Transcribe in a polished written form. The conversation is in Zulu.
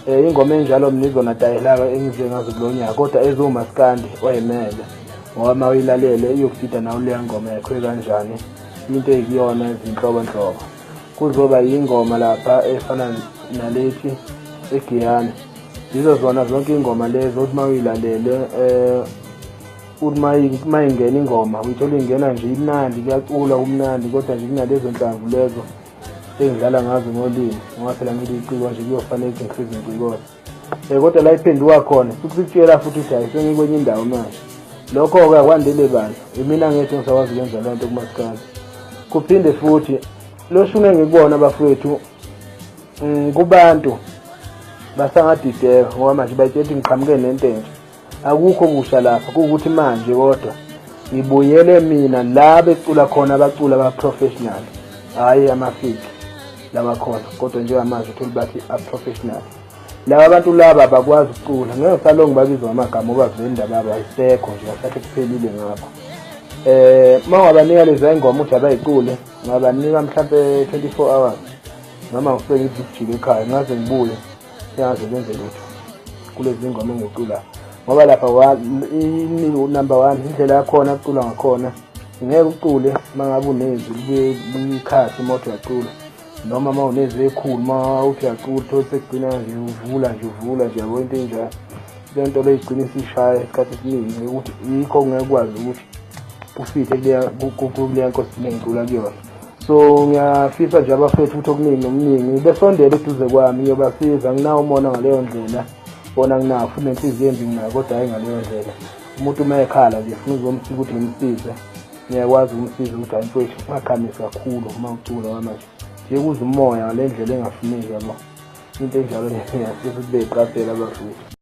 Ingoma enjalo mina izona tayela engize ngazo kulo nyaka, kodwa eziwumaskandi oyimele, ngoba uma uyilalele iyokudida nawe leya ngoma yakhiwe kanjani, into eyikuyona izinhlobonhlobo. Kuzoba yingoma lapha efana nalethi egiyane, yizo zona zonke iy'ngoma lezo ukuthi uma uyilalele uthi uma ingena ingoma uyithola ingena nje imnandi, kuyaculwa kumnandi, kodwa nje kunalezo nhlamvu lezo engidlala ngazo ngolimi, ngoba phela ngiliyiciko nje, kuyofanele ukuthi ngihlezi ngicikole. Kodwa la iphenduka khona futhi sikutshela futhi ukuthi hayi, sengikwenye indawo manje. Lokho-ke akwandile bandla, imina ngedwa engisakwazi ukwenza leyo nto kumasikandi. Kuphinde futhi lo shuni engikubona bafowethu, kubantu basangadideka, ngoba manje bayitshela ukuthi ngiqhamuke nento entsha. Akukho kusha lapha, kuwukuthi manje kodwa ngibuyele mina la becula khona abacula aba-professional, hhayi amafiki lawa khona, kodwa njengamanje uthole bathi a-professional. Laba bantu laba abakwazi ukucula, ngeke ngisalonge ngibabizwa ngamagama ngoba vele indaba yabo ayisekho nje, kahle kuphelile ngakho. Uma ungabanika lezi ngoma uthi abayicule, ngabanika mhlampe 24 hours, noma ngifike ngithi ngijike ekhaya ngaze ngibuye sengaze benze lutho kulezi ngoma engiculayo, ngoba lapha number one indlela yakhona akuculwa ngakhona, ngeke ucule uma ngabe unezwi libuye liyikhathi imoto uyacula, noma uma unezwi ekhulu uma uthi uyacula uthole sekugcina nje uvula nje uvula nje, yabo into enjalo. Le nto leyo igcina isishaya isikhathi esiningi, ukuthi yikho ungeke ukwazi ukuthi ufithe kuleya nkosi engicula kuyona. So ngiyafisa nje abafethu ukuthi okuningi nokuningi besondele eduze kwami, ngiyobasiza. Nginawo umona ngaleyo ndlela, bona nginawo futhi nenhliziyo embi nginayo, kodwa hhayi ngaleyo ndlela. Umuntu uma ekhala nje funa uzomsika ukuthi ngimsize, ngiyakwazi ukumsiza ukuthi hayi mfowethu, ungakhamisi kakhulu uma ucula kwamanje nje kuze umoya ngale ndlela engafuneki, yabo into enjalo. Ngiyafisa ukuthi beyiqaphele abafowethu.